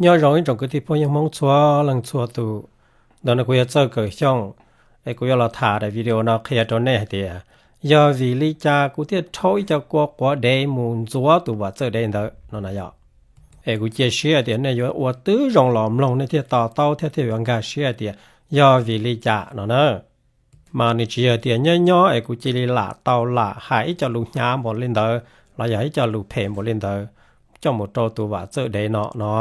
Nyob zoo ib tsoom kwv tij phooj ywg Hmoob txhua leej txhua tus, ntawm no kuv yog Txawj Kawm Xyooj, es kuv yuav los tham daim video no qhia rau nej hais tias yog vim li cas kuv thiaj rhaub ib co kua quav dev mus ntxuav tus Vam Txawj dev ntawd no na yom. Es kuv cia siab hais tias nej yuav ua tib zoo los mloog nej thiaj to taub thiab thiaj yuav nkag siab hais tias yog vim li cas no na. Mas nws tsis yog tias nyob nyob es kuv cia li lam tau lam hais ib co lus hnyav npaum li ntawd los yog ib co lus phem npaum li ntawd coj mus rau tus Vam Txawj dev no no.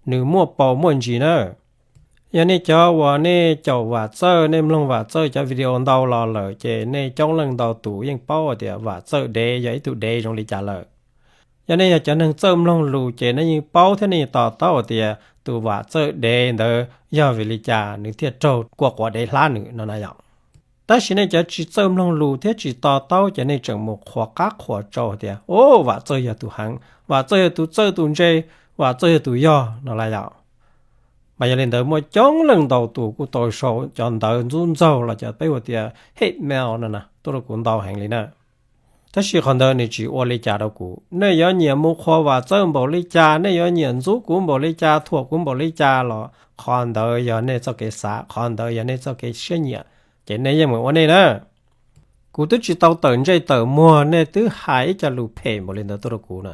Nws muaj paus muaj ntsis na. Yog nej cov uas nej caum Vam Txawj, nej mloog Vam Txawj cov video ntau los lawm ces nej coob leej ntau tus yeej paub tias Vam Txawj dev yog ib tug dev zoo li cas lawm. Yog nej yog cov neeg txawj mloog lus ces nej yeej paub thiab nej yeej to taub tias tus Vam Txawj dev ntawd yog vim li cas nws thiaj raug kua quav dev hlab nws no na yom. Tab sis nej cov tsis txawj mloog lus thiab tsis to taub ces nej tseem mus qhuas qab qhuas tsau tias, o, Vam Txawj yog tus heev, Vam Txawj yog tus txawj tus ntse, Vam Txawj yog tus yog no la yom. Mas yog li ntawd muaj coob leej ntau tus kuj tau sau cov ntawv ntxub ntxaug los cov peb hu tias hate mail no na tuaj rau kuv ntau heev li na. Tab sis qhov ntawd nws tsis ua li cas rau kuv. Nej yuav nyiam mus qhuas Vam Txawj npaum li cas, nej yuav nyiam ntxub kuv npaum li cas, thuam kuv npaum li cas los qhov ntawd yog nej txoj kev xav, qhov ntawd yog nej txoj kev siab nyiam, ces nej yeej mus ua nej na. Kuv twb tsis tau tawm ntsej tawm muag nej twb hais ib co lus phem npaum li ntawd tuaj rau kuv na.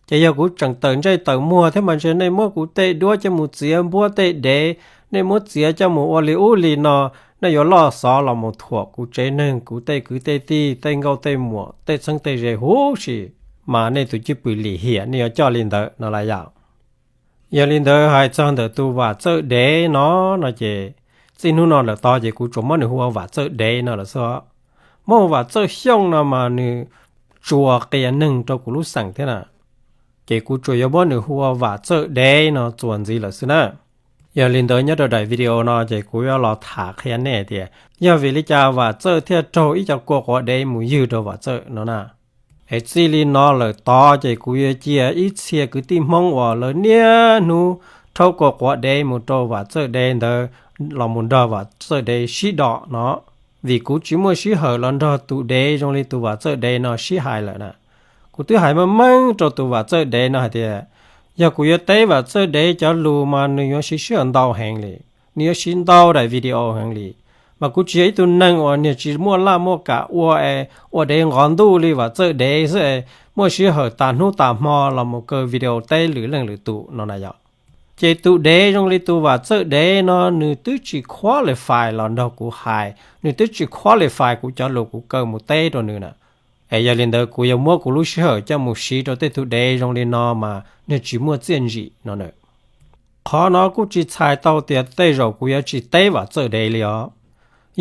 Ces yog kuv tseem tawm ntsej tawm muag thiab mas ntshe nej muab kuv tej duab coj mus txiav npuab tej dev, nej muab txiav coj mus ua li ub li no, nej yuav loj xov los mus thuam kuv tsev neeg, kuv tej kwv tej tij, tej nkauj tej muam, tej txheeb tej ze huv si, mas nej tus cwj pwm lim hiam nej yuav coj li ntawd no la yom. Yog li ntawd hais txog ntawm tus Vam Txawj dev no, no ces txij hnub no lawm tod ces kuv tsuas muab nws hu ua Vam Txawj dev no lawm xwb. Muab hu Vam Txawj Xyooj no mas nws tsuas qias neeg rau kuv lub xeem thiab na. Ces kuv tsuas yuav muab nws hu ua Vam Txawj dev no txuas ntxiv lawm xwb na. Yog li ntawd nyob rau daim video no ces kuv yuav los tham qhia nej tias yog vim li cas Vam Txawj thiaj raug ib co kua quav dev mus ywg rau Vam Txawj no na. Es txij li no lawm tod ces kuv yuav cia ib txhia kwv tij Hmoob uas lawv niaj hnub rhaub kua quav dev mus rau Vam Txawj dev ntawd los mus nrog Vam Txawj dev sib dom no, vim kuv tsis muaj sij hawm los nrog tus dev zoo li tus Vam Txawj dev no sib hais lawm na. Kuv twb hais meej meej rau tus Vam Txawj dev no hais tias yog kuv yuav teb Vam Txawj dev cov lus mas nws yuav siv sij hawm ntau heev li, nws yuav siv ntau daim video heev li. Mas kuv tsis yog ib tug neeg uas niag tsis muaj laj muaj kam ua es ua dev nqov ntuj li Vam Txawj dev xwb es muaj sij hawm tas hnub tas hmo los mus kaw video teb lwm leej lwm tus no na yom. Ces tus dev zoo li tus Vam Txawj dev no nws twb tsis qualify los nrog kuv hais, nws twb tsis qualify kuv cov lus kuv kaw mus teb rau nws na. Es yog li ntawd kuv yuav muab kuv lub sij hawm coj mus siv rau tej tus dev zoo li no mas nws tsis muaj txiaj ntsim no na. Qhov no kuj tsis txhais tau tias tej zaum kuv yuav tsis teb Vam Txawj dev li os.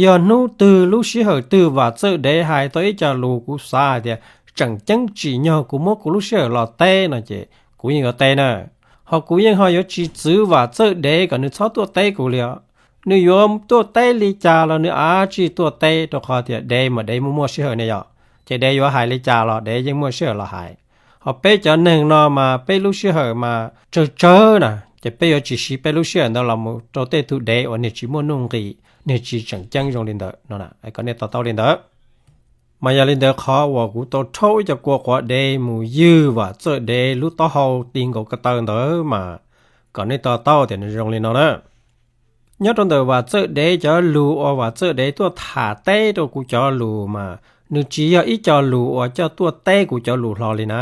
Yog hnub twg lub sij hawm twg Vam Txawj dev hais tau ib co lus kuv xav hais tias tseem ceeb tsim nyog kuv muab kuv lub sij hawm los teb no ces kuv yeej yuav teb na. Ho kuv yeej ho yuav tsis txwv Vam Txawj dev kom nws txhob tuaj teb kuv li os. Nws yuav tuaj teb li cas los nws av tsij tuaj teb rau qhov tias dev mas dev muaj muaj sij hawm ne yom. Ces dev yuav hais li cas los dev yeej muaj sij hawm los hais. Ho peb cov neeg no mas peb lub sij hawm mas tsawg tsawg na, ces peb yuav tsis siv peb lub sij hawm ntawd los mus rau tej tus dev uas niag tsis muaj nuj nqis, niag tsis tseem ceeb zoo li ntawd no, kom nej to taub li ntawd. Mas yog li ntawd qhov uas kuv tau rhaub ib co kua quav dev mus ywg Vam Txawj dev lub taub hau ti nkaus ko taw ntawd mas kom nej to taub tias nws zoo li no na. Nyob rau ntawm Vam Txawj dev cov lus uas Vam Txawj dev tuaj tham teb rau kuv cov lus mas nws tsis yog ib co lus uas coj tuaj teb kuv cov lus hlo li na.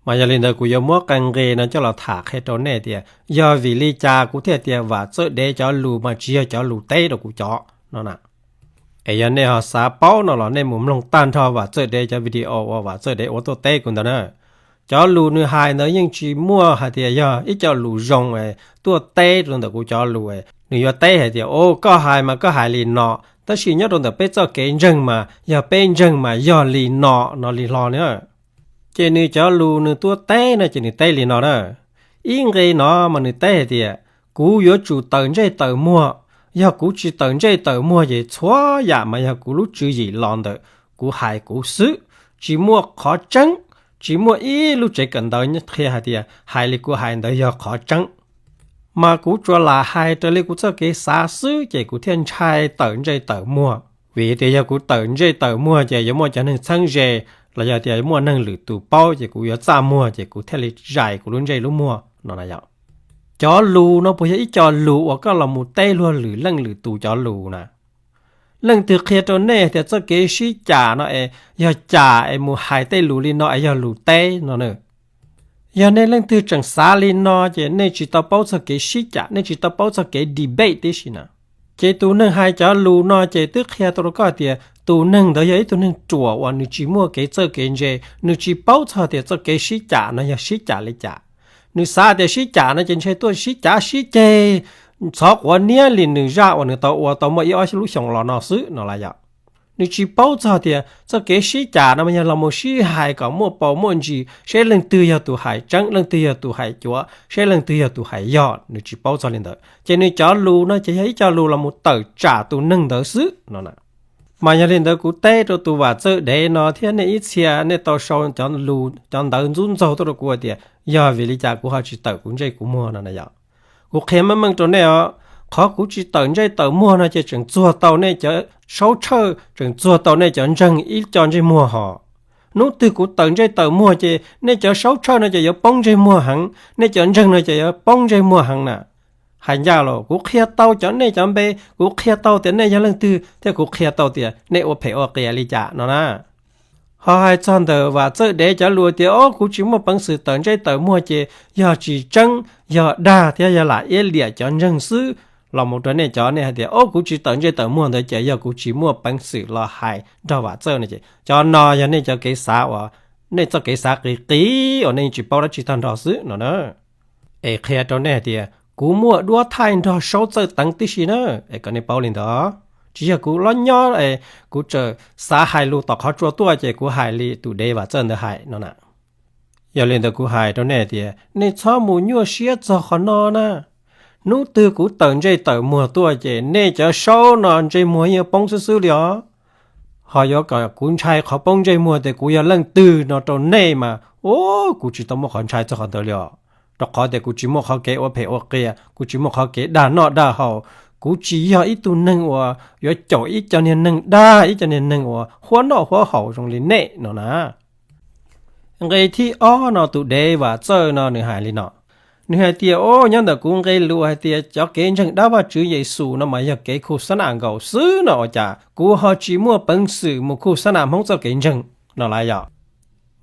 Mas yog li ntawd kuv yuav muab qee nqe no coj los tham qhia rau nej tias yog vim li cas kuv thiaj tias Vam Txawj dev cov lus mas tsis yog cov lus teb rau kuv cov no na. Es yog nej ho xav paub no los nej mus mloog tag nrho Vam Txawj dev cov video uas Vam Txawj dev ua tuaj teb kuv ntawd na. Cov lus nws hais ntawd yeej tsis muaj hais tias yog ib co lus zoo tuaj teb rau ntawm kuv cov lus, nws yuav teb hais tias, o, koj hais mas koj hais li no, tab sis nyob rau ntawm peb txoj kev ntseeg mas yog peb ntseeg mas yog li no no li hlo na. Ces nws cov lus nws tuaj teb no ces nws teb li no na. Ib nqe no mas nws teb hais tias kuv yuav tsum tawm ntsej tawm muag, yog kuv tsis tawm ntsej tawm muag ces txhua yam mas yog kuv lub tswv yim los ntawm kuv hais kuv xwb, tsis muaj qhov tseeb, tsis muaj ib lub tsev kawm ntawv qhia hais tias hais li kuv hais ntawd yog qhov tseeb. Mas kuv tsuas lam hais raws li kuv txoj kev xav xwb ces kuv thiaj ntshai tawm ntsej tawm muag, vim tias yog kuv tawm ntsej tawm muag ces yuav muaj cov neeg txheeb ze los yog tias muaj neeg lwm tus paub ces kuv yuav txaj muag ces kuv thiaj li zais kuv lub ntsej lub muag no na yom. Cov lus no puas yog ib co lus uas koj los mus teb luag lwm leej lwm tus cov lus na? Leej twg qhia rau nej tias txoj kev sib cam no es yog cam es mus hais tej lus li no es yog lus teb no na? Yog nej leej twg tseem xav li no ces nej tsis tau paub txog kev sib cam, nej tsis tau paub txog kev debate tib si na. Ces tus neeg hais cov lus no ces twb qhia tau rau koj tias tus neeg ntawd yog ib tug neeg ruam uas nws tsis muaj kev txawj kev ntse, nws tsis paub txog tias txoj kev sib cam no yog sib cam li cas. Nws xav tias sib cam no ces ntshe tuaj sib cav sib ceg, ntxhov quav niab li nws zaj uas nws tau ua tau muaj ib ob lub xyoos los no xwb no las yom. Nws tsis paub txog tias txoj kev sib cam no mas yog los mus sib hais kom muaj paus muaj ntsis seb leej twg yog tus hais tseeb, leej twg yog tus hais cuav, seb leej twg yog tus hais yog. Nws tsis paub txog li ntawd ces nws cov lus no ces yog ib co lus los mus tawm tsam tus neeg ntawd xwb no na. Mas yog li ntawd kuv teb rau tus Vam Txawj Dev no thiab nej ib txhia nej tau sau cov ntawv ntxub ntxaug tuaj rau kuv tias yog vim li cas kuv ho tsis tawm kuv ntsej kuv muag no na yom. Kuv qhia meej meej rau nej os, qhov kuv tsis tawm ntsej tawm muag no ces tseem txuag tau nej cov saub tshawj, tseem txuag tau nej cov ntseeg ib co ntsej muag hos. Hnub twg kuv tawm ntsej tawm muag ces nej cov saub tshawj no ces yuav poob ntsej muag heev, nej cov ntseeg no ces yuav poob ntsej muag heev na. Hais ncaj los kuv qhia tau cov nej cov npe, kuv qhia tau tias nej yog leej twg thiab kuv qhia tau tias nej ua phem ua qias li cas no na. Ho hais txog ntawm Vam Txawj Dev cov lus tias o kuv tsis muaj peev xwm tawm ntsej tawm muag ces yog tsis tseeb, yog dag thiab yog lam iab liam cov ntseeg xwb los mus rau nej cov nej hais tias o kuv tsis tawm ntsej tawm muag ntawd ces yog kuv tsis muaj peev xwm los hais nrog Vam Txawj no ces cov no yog nej cov kev xav uas nej txoj kev xav qis qis uas nej tsis paub dab tsi tag nrho xwb no na. Es qhia rau nej hais tias kuv muaj duab thaij nrog Saub Txawj Teev tib si na, es kom nej paub li ntawd. Tsis yog kuv lob nyob es kuv txawm xav hais lus tom qhov tsua tuaj ces kuv hais li tus dev Vam Txawj ntawd hais no na. Yog li ntawd kuv hais rau nej tias nej txhob mus nyuaj siab txog qhov no na. Hnub twg kuv tawm ntsej tawm muag tuaj ces nej cov saub no ntsej muag yeej poob xwb xwb li os. Ho yuav kom kuv ntshai qhov poob ntsej muag tias kuv yog leej twg no rau nej mas, o, kuv tsis tau muaj qhov ntshai txog qhov ntawd li os. Rau qhov tias kuv tsis muaj qhov kev ua phem ua qias, kuv tsis muaj qhov kev dag noj dag haus, kuv tsis yog ib tug neeg uas yuav caum ib co niag neeg dag, ib co niag neeg uas huab noj huab haus zoo li nej no na. Nqe thib ob no tus dev Vam Txawj no nws hais li no. Nws hais tias, o, nyob ntawm kuv nqe lus hais tias cov kev ntseeg dab Vajtswv Yexus no mas yog kev khu xab nam nkaus xwb no ua cas kuv ho tsis muaj peev xwm mus khu xab nam Hmoob txoj kev ntseeg no lawm yom?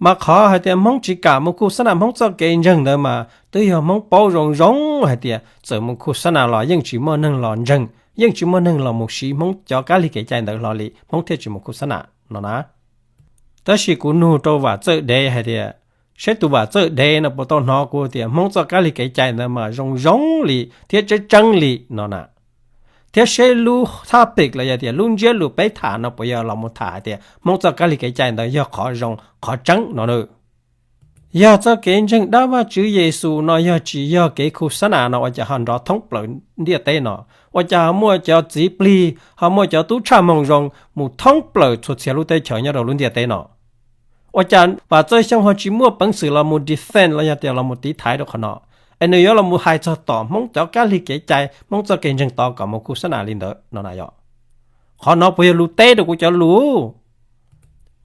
Mas qhov hais tias Hmoob tsis kam mus khu xab nam Hmoob txoj kev ntseeg ntawd mas twb yog Hmoob paub zoo zoo hais tias txawm mus khu xab nam los yeej tsis muaj neeg los ntseeg, yeej tsis muaj neeg los mus siv Hmoob cov kab lig kev cai ntawd hlo li Hmoob thiaj tsis mus khu xab nam no na. Tab sis kuv nug rau Vam Txawj dev hais tias, saib tus Vam Txawj dev no puas tau hnov kuv tias Hmoob txoj kab lig kev cai ntawd mas zoo zoo li thiab tseeb tseeb li no na. Thiab saib lub topic los yog tias lub ntsiab lus peb tham no puas yog los mus tham hais tias Hmoob txoj kab lig kev cai ntawd yog qhov zoo qhov tseeb no na. Yog txoj kev ntseeg dab Vajtswv Yexus no yog tsis yog kev khu xab nam no ua cas ho nrov thoob plaws ntiaj teb no? Ua cas ho muaj cov txiv plig, ho muaj cov tub tshaj moo zoo mus thoob plaws txhua txhia lub teb chaws nyob rau lub ntiaj teb no? Ua cas Vam Txawj Xyooj ho tsis muaj peev xwm los mus defend los yog tias los mus tiv thaiv rau qhov no, es nws yuav los mus hais txog tom Hmoob cov kab lig kev cai, Hmoob txoj kev ntseeg tod kom mus khu xab nam li ntawd no na yom? Qhov no puas yog lus teb rau kuv cov lus?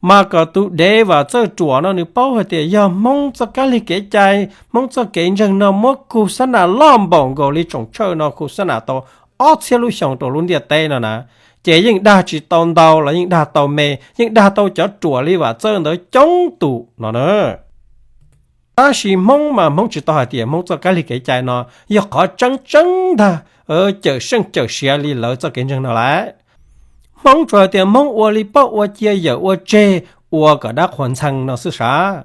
Mas kom tus dev Vam Txawj ruam no nws paub hais tias yog Hmoob txoj kab lig kev cai, Hmoob txoj kev ntseeg no muab khu xab nam loj npaum nkaus li tsoom tshawj no khu xab nam tau ob txhiab lub xyoo rau lub ntiaj teb no na, ces yeej dag tsis tau ntau los yeej dag tau me, yeej dag tau cov ruam li Vam Txawj ntawd coob tus no na. Tab sis Hmoob mas Hmoob tsis tau hais tias Hmoob txoj kab lig kev cai no yog qhov tseeb tseeb ntag, cawm seej cawm siav li lawv txoj kev ntseeg no lawm. Hmoob tsuas hais tias Hmoob ua li poj ua cia yawm ua tseg, ua kom dab qhuas ntxhee no xwb sav.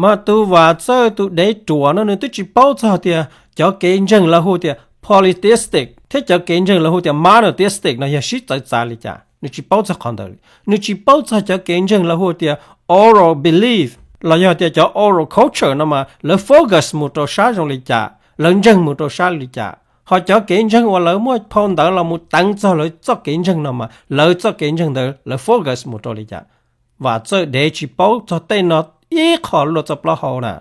Mas tus Vam Txawj tus dev ruam no nws twb tsis paub txog tias cov kev ntseeg lawv hu tias polytheistic thiab cov kev ntseeg lawv hu tias monotheistic no yog sib txawv txav li cas, nws tsis paub txog qhov ntawd li. Nws tsis paub txog cov kev ntseeg lawv hu tias oral belief los yog tias cov oral culture no mas lawv focus mus rau sab zoo li cas, lawv ntseeg mus rau sab li cas, ho cov kev ntseeg uas lawv muaj phau ntawv los mus teev txog lawv txoj kev ntseeg no mas lawv txoj kev ntseeg ntawd lawv focus mus rau li cas. Vam Txawj dev tsis paub txog tej no ib qho luaj txoj plaub hau na.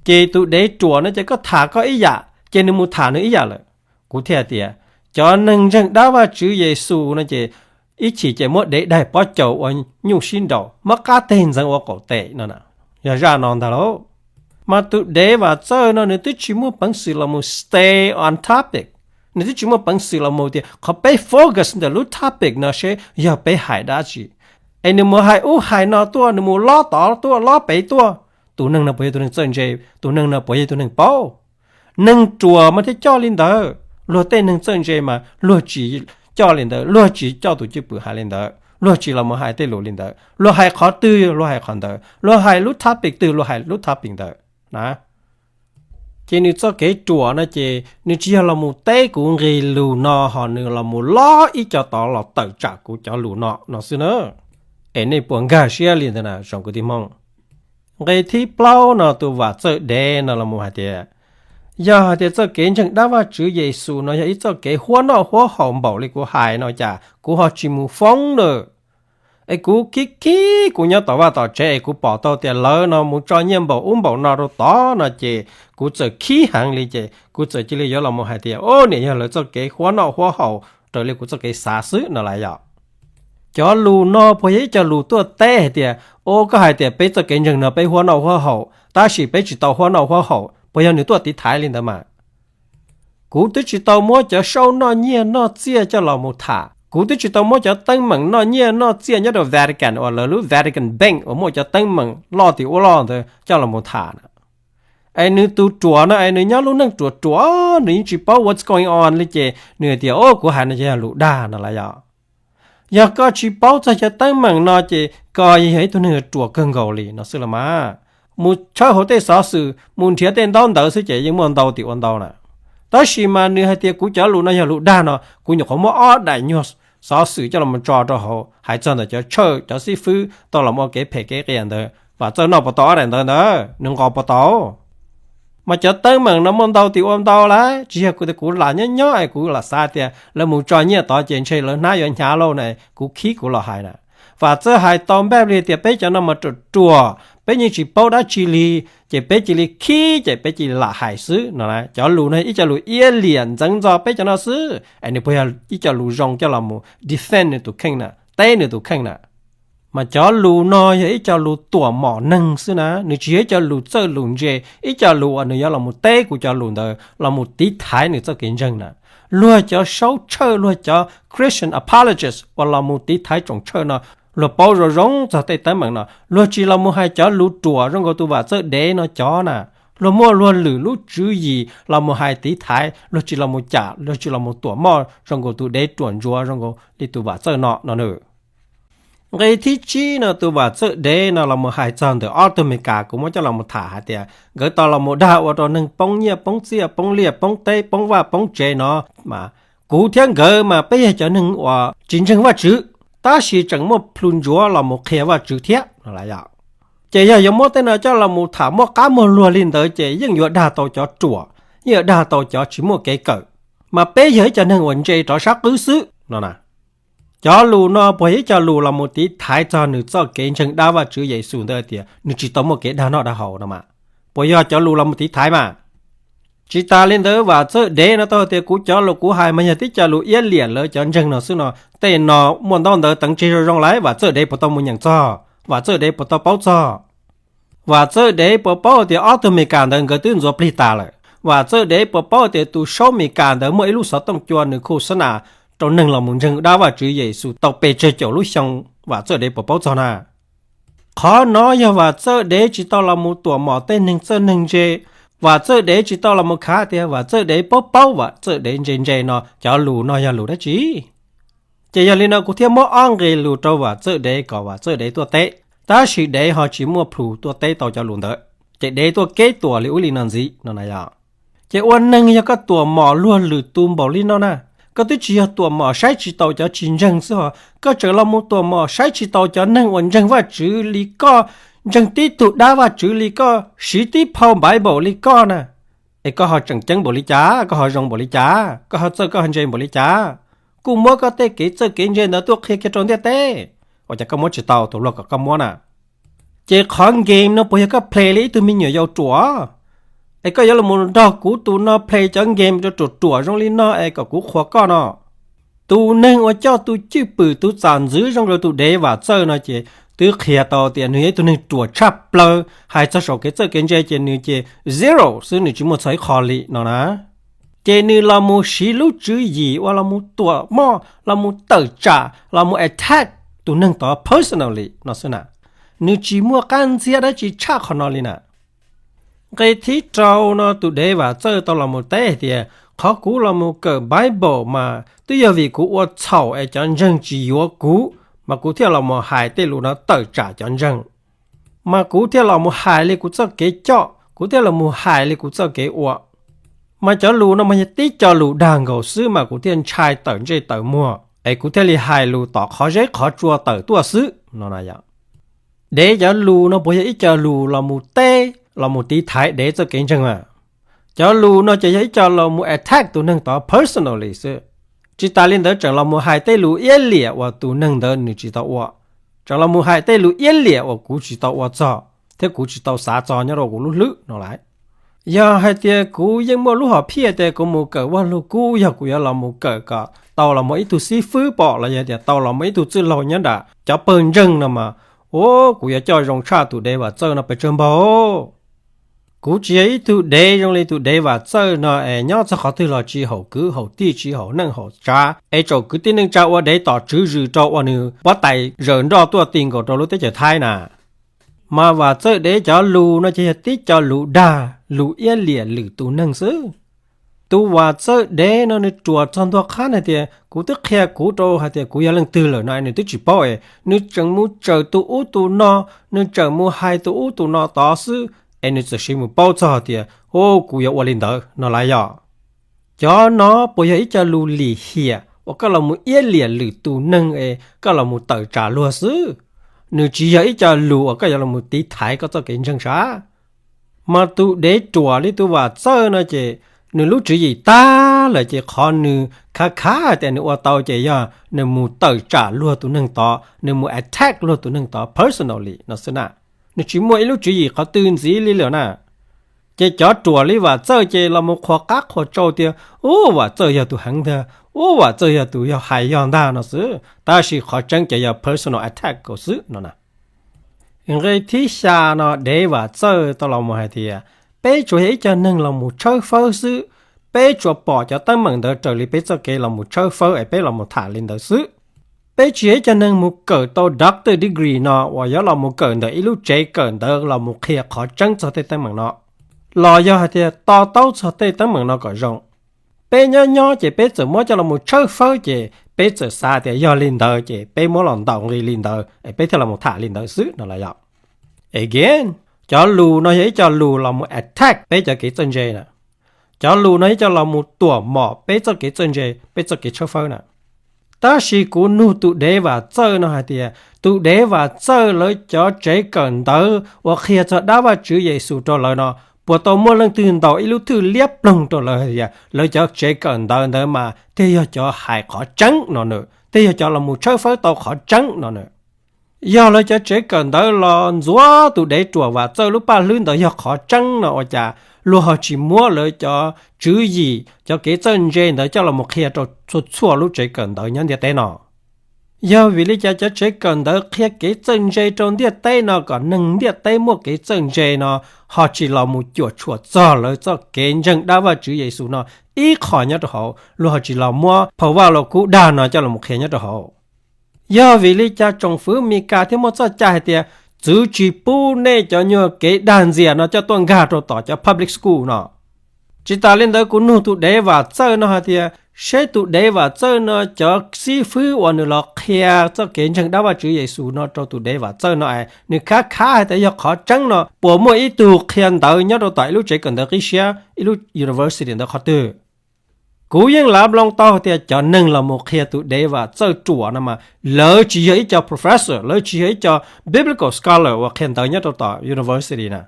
Ces tus dev ruam no ces koj tham koj ib yam ces nws mus tham nws ib yam lawm. Kuv thiaj tias cov neeg ntseeg dab Vajtswv Yexus no ces ib chim ces muab dev daig pob caus ua nyuj sib nraus, muab qab teg ntxeev ua qaum tes no, yog zaj no ntag lauj. Mas tus dev Vam Txawj no nws twb tsis muaj peev xwm los mus stay on topic, nws twb tsis muaj peev xwm los mus tias qhov peb focus ntawm lub topic no seb yog peb hais dab tsi. Es nws mus hais ub hais no tuaj, nws mus lob tod tuaj lob pem tuaj. Tus neeg no puas yog tus neeg txawj ntse? Tus neeg no puas yog tus neeg paub? Neeg ruam mas thiaj coj li ntawd. Luag tej neeg txawj ntse mas luag tsis coj li ntawd, luag tsis coj tus cwj pwm hais li ntawd, luag tsis los mus hais tej lus li ntawd. Luag hais qhov twg luag hais qhov ntawd, luag hais lub topic twg luag hais lub topic ntawd na. Ces nws txoj kev ruam no ces nws tsis yog los mus teb kuv nqe lus no ho nws los mus lob ib co tod los tawm tsam kuv cov lus no no xwb na. Es nej puas nkag siab li ntawd na tsoom kwv tij Hmoob? Nqe thib plaub no tus Vam Txawj dev no los mus hais tias, yog hais tias txoj kev ntseeg dab Vajtswv Yexus no yog ib txoj kev huab noj huab haus npaum li kuv hais no cas kuv ho tsis mus foob lawm? Es kuv khib khib kuv nyob tom vaj tom tsev es kuv pom tau tias lawv no mus tso nyiaj npaum ub npaum no rau tod no ces kuv txawm khib heev li ces kuv txawm cia li yuav los mus hais tias, o, niam, yog lawv txoj kev huab noj huab haus raws li kuv txoj kev xav xwb no las yom. Cov lus no puas yog ib co lus tuaj teb hais tias, o, koj hais tias peb txoj kev ntseeg no peb huab noj huab haus tab sis peb tsis tau huab noj huab haus, puas yog nws tuaj tiv thaiv li ntawd mas? Kuv twb tsis tau muab cov saub noj nyiaj noj txiaj coj los mus tham, kuv twb tsis tau muab cov teeb meem noj nyiaj noj txiaj nyob rau Vatican uas lawv lub Vatican Bank uas muaj cov teeb meem loj tim ub loj ntawd coj los mus tham na. Es nws tus ruam no es nws nyob lub neej ruam ruam, nws yeej tsis paub what's going on li ces nws hais tias, o, kuv hais no ces yog lus dag no las yom. Yog koj tsis paub txog cov teeb meem no ces koj yeej yog ib tug neeg ruam kawg nkaus li no xwb los mas. Mus tshawb hauv tej xov xwm mus nrhiav tej ntaub ntawv xwb ces yeej muaj ntau tim ua ntau na. Tab sis mas nws hais tias kuv cov lus no yog lus dag no, kuv nyuam qhuav muab ob daim nyuag xov xwm coj los tso rau hauv hais txog ntawm cov tshawj cov xib fwb tau los ua kev phem kev qias ntawd, Vam Txawj noj puas tau ob daim ntawv ntawd, nws nqos puas tau? Mas cov teeb meem no muaj ntau tim ua ntau lawm, tsis yog kuv tias kuv lam nyob nyob es kuv lam xav tias lawv mus tso nyiaj tod ces ntshe lawv hnab yuav hnyav lauj na, kuv khib kuv los hais na. Vam Txawj hais tau npaj li tias peb cov no mas ruam ruam, peb yeej tsis paub dab tsi li, ces peb cia li khib ces peb cia li lam hais xwb no. Cov lus no ib co lus iab liam ntxeev ntxo peb cov no xwb es nws puas yog ib co lus zoo coj los mus defend nws tus kheej na, teb nws tus kheej na? Mas cov lus no yog ib co lus tuam mom neeg xwb na, nws tsis yog ib co lus txawj lus ntse, ib co lus uas nws yuav los mus teb kuv cov lus ntawd los mus tiv thaiv nws txoj kev ntseeg na. Luag cov saub tshawj, luag cov Christian apologist uas los mus tiv thaiv tsoom tshawj no, luag paub zoo zoo txog tej teeb meem no, luag tsis los mus hais cov lus ruam zoo nkaus tus Vam Txawj dev no cov na. Luag muaj luag lwm lub tswv yim los mus hais tiv thaiv, luag tsis los mus cam, luag tsis los mus tuam moj zoo nkaus tus dev ruam ntsuav zoo nkaus li tus Vam Txawj no no nws. Nqe thib tsib no tus Vam Txawj dev no los mus hais txog ntawm ob tug Amelikas, kuv muab coj los mus tham hais tias nkawd tau los mus dag ua rau neeg poob nyiaj poob txiaj poob liaj poob teb poob vaj poob tsev no. Mas kuv thiab nkawd mas peb yog cov neeg uas tsis ntseeg Vajtswv, tab sis tseem muaj plhu ntsuav los mus qhia Vajtswv thiab no las yom. Ces yog yuav muab tej no coj los mus tham muaj qab muaj luag li ntawd ces yeej yuav dag tau cov ruam, yeej yuav dag tau cov tsis muaj kev kawm. Mas peb yog ib co neeg uas ntse rov sab qwb xwb no na. Cov lus no puas yog ib co lus los mus tiv thaiv txog nws txoj kev ntseeg dab Vajtswv Yexus ntawd tias nws tsis tau muaj kev dag noj dag haus no mas? Puas yog cov lus los mus tiv thaiv mas? Tsis tas li ntawd Vam Txawj dev no tau tias kuv cov lus kuv hais mas yog tib co lus iab liam lawv cov ntseeg no xwb no. Tej no muaj ntaub ntawv teev tseg zoo zoo lawm, Vam Txawj dev puas tau mus nyeem txog? Vam Txawj dev puas tau paub txog? Vam Txawj dev puas paub tias ob tug Amelikas ntawd nkawd twb ntxuav plig tas lawm? Vam Txawj dev puas paub tias tus saub Amelikas ntawd muaj ib lub xov tooj cua nws khu xab nas rau neeg los mus ntseeg dab Vajtswv Yexus tau pes tsawg caum lub xyoo? Vam Txawj dev puas paub txog na? Qhov no yog Vam Txawj dev tsis tau los mus tuam mom tej neeg txawj neeg ntse. Vam Txawj dev tsis tau los mus khav tias Vam Txawj dev paub paub, Vam Txawj dev ntse ntse no, cov lus no yog lus dab tsi? Ces yog li no kuv thiaj muab ob nqe lus rau Vam Txawj dev kom Vam Txawj dev tuaj teb, tab sis dev ho tsis muaj plhu tuaj teb tau cov lus ntawd, ces dev tuaj keb tuam li ub li no ntxiv no na yom. Ces ua neeg yog koj tuam mom luag lwm tus npaum li no na, koj twb tsis yog tuam mom saib tsis taus cov tsis ntseeg xwb ho, koj tseem los mus tuam mom saib tsis taus cov neeg uas ntseeg Vajtswv li koj, ntseeg tib tug dab Vajtswv li koj, siv tib phau Bible li koj na. Es koj ho tseem ceeb npaum li cas, koj ho zoo npaum li cas, koj ho txawj koj ho ntse npaum li cas? Kuj muab koj tej kev txawj kev ntse ntawd tuaj qhia kiag rau ntiaj teb, ua cas koj muab tsis tau tus luag kom koj muab na? Ces qhov game no puas yog koj play li ib tug me nyuam yaus ruam? Es koj yuav los nrog kuv tus no play cov game ruam ruam zoo li no es kom kuv qhuas koj no? Tus neeg uas coj tus cwj pwm tus txam ntxwv zoo nkaus tus dev Vam Txawj no ces twb qhia tau tias nws yog ib tug neeg ruam tshaj plaws, hais txog saum kev txawj kev ntse ces nws ces zero xwb, nws tsis muaj txog ib qho li no na. Ces nws los mus siv lub tswv yim uas los mus tuam moj, los mus tawm tsam, los mus attack tus neeg tod personally no xwb na. Nws tsis muaj qab ntxiab dab tsi tshaj qhov no li na. Nqe thib rau no tus dev Vam Txawj tau los mus teb hais tias qhov kuv los mus kawm Bible mas twb yog vim kuv ua txhaum es cov ntseeg tsis yuav kuv, mas kuv thiaj los mus hais tej lus no tawm tsam cov ntseeg. Mas kuv thiaj los mus hais li kuv txoj kev coj, kuv thiaj los mus hais li kuv txoj kev ua. Mas cov lus no mas yog tib co lus dag nkaus xwb mas kuv thiaj ntshai tawm ntsej tawm muag es kuv thiaj li hais lus tom qhov zeb qhov tsua tawm tuaj xwb no na yom. Dev cov lus no puas yog ib co lus los mus teb los mus tiv thaiv dev txoj kev ntseeg mas? Cov lus no ces yog ib co los mus attack tus neeg tod personally xwb. Tsis tas li ntawd tseem los mus hais tej lus iab liam uas tus neeg ntawd nws tsis tau ua, tseem los mus hais tej lus iab liam uas kuv tsis tau ua txog thiab kuv tsis tau xav txog nyob rau kuv lub hlwb no lawm. Yog hais tias kuv yeej muaj lub hom phiaj tias kuv mus kawm Vaj Lug Kub, yog kuv yuav los mus kawm kom tau los mus ib tug xib fwb pom los yog tias tau los mus ib tug txwj laug nyob nram cov pawg ntseeg no mas, ua kuv yuav coj zoo tshaj tus dev Vam Txawj no pes tsawg npaug. Kuv tsis yog ib tug dev zoo li tus dev Vam Txawj no es nyob txog qhov twg los tsis haum kwv haum tij, tsis haum neej haum tsav, es tsaum kwv tij neej tsa ua dev tom tswv zws rau ua nws pob tais zaws nroj tuaj ti nkaus rau lub teb chaws Thaib na. Mas Vam Txawj dev cov lus no ces yog tib co lus dag, lus iab liam lwm tus neeg xwb. Tus Vam Txawj dev no nws ruam txog ntua qhab na tias kuv twb qhia kuv rau hais tias kuv yog leej twg lawm no es nws twb tsis paub es nws tseem mus tsawm tus ub tus no, nws tseem mus hais tus ub tus no tod xwb, es nws txawm siv mus paub txog tias, u, kuv yuav ua li ntawd no lawm yom. Cov no puas yog ib co lus lim hiam uas koj los mus iab liam lwm tus neeg es koj los mus tawm tsam luag xwb? Nws tsis yog ib co lus uas koj yuav los mus tiv thaiv koj txoj kev ntseeg sav. Mas tus dev ruam li tus Vam Txawj no ces nws lub tswv yim tag lawm ces qhov nws khav khav tias nws ua tau ces yog nws mus tawm tsam luag tus neeg tod, nws mus attack luag tus neeg tod personally no xwb na. Nws tsis muaj ib lub tswv yim qhov twg ntxiv li lawm na. Ces cov ruam li Vam Txawj ces los mus qhuas qab qhuas tsau tias, u, Vam Txawj yog tus heev ntag, u, Vam Txawj yog tus yog hais yog ntag no xwb, tab sis qhov tseeb ces yog personal attack nkaus xwb no na. Nqe thib xya no dev Vam Txawj tau los mus hais tias, peb tsuas yog ib co neeg los mus tshawb fawb xwb, peb tsuas pom cov teeb meem ntawd raws li peb txoj kev los mus tshawb fawb es peb los mus tham li ntawd xwb. Peb tsis yog ib co neeg mus kawm tau doctor degree no uas yuav los mus kawm ntawm ib lub tsev kawm ntawv los mus qhia qhov tseeb txog tej teeb meem no, los yog hais tias to taub txog tej teeb meem no kom zoo. Peb nyob nyob ces peb txawm muab coj los mus tshawb fawb ces peb txawm xav tias yog li ntawd ces peb muab los ntaus nqi li ntawd es peb thiaj los mus tham li ntawd xwb no lawm yom. Again, cov lus no yog ib co lus los mus attack peb cov kev txawj ntse na. Cov lus no ib co los mus tuam mom peb txoj kev txawj ntse, peb txoj kev tshawb fawb na. Tab sis kuv nug tus dev Vam Txawj no hais tias tus dev Vam Txawj lawv cov tsev kawm ntawv uas qhia txog dab Vajtswv Yexus rau lawv no, puas tau muaj leej twg ntaus ib lub thwj liab ploog rau lawv hais tias lawv cov tsev kawm ntawv ntawd mas thiaj yog cov hais qhov tseeb no na, thiaj yog cov los mus tshawb fawb tau qhov tseeb no na? Yog lawv cov tsev kawm ntawv los ntxuav tus dev ruam Vam Txawj lub paj hlwb ntawd yog qhov tseeb no ua cas luag ho tsis muab lawv cov tswv yim cov kev txawj ntse ntawd coj los mus qhia rau txhua txhua lub tsev kawm ntawv nyob ntiaj teb no? Yog vim li cas cov tsev kawm ntawv qhia kev txawj ntse rau ntiaj teb no kom neeg ntiaj teb muaj kev txawj ntse no ho tsis los mus cuam tshuam txog lawv txoj kev ntseeg dab Vajtswv Yexus no ib qho nyob rau hauv, luag ho tsis los muab phau Vaj Lug Kub dag no coj los mus qhia nyob rau hauv? Yog vim li cas tsoom fwv Mes Kas thiaj muaj txoj cai hais tias txwv tsis pub nej cov nyuag kev dag ntxias no coj tuaj nkag rau tom cov public school no? Tsis tas li ntawd kuv nug tus dev Vam Txawj no hais tias seb tus dev Vam Txawj no cov xib fwb uas nws los qhia txoj kev ntseeg dab Vajtswv Yexus no rau tus dev Vam Txawj no es nws khav khav hais tias yog qhov tseeb no puas muaj ib tug qhia ntawv nyob rau tom ib lub tsev kawm ntawv qib siab ib lub university ntawd qhov twg? Kuv yeej lav nploos tau tias cov neeg los mus qhia tus dev Vam Txawj ruam no mas lawv tsis yog ib co professor, lawv tsis yog ib co biblical scholar uas qhia ntawv nyob rau tom university na.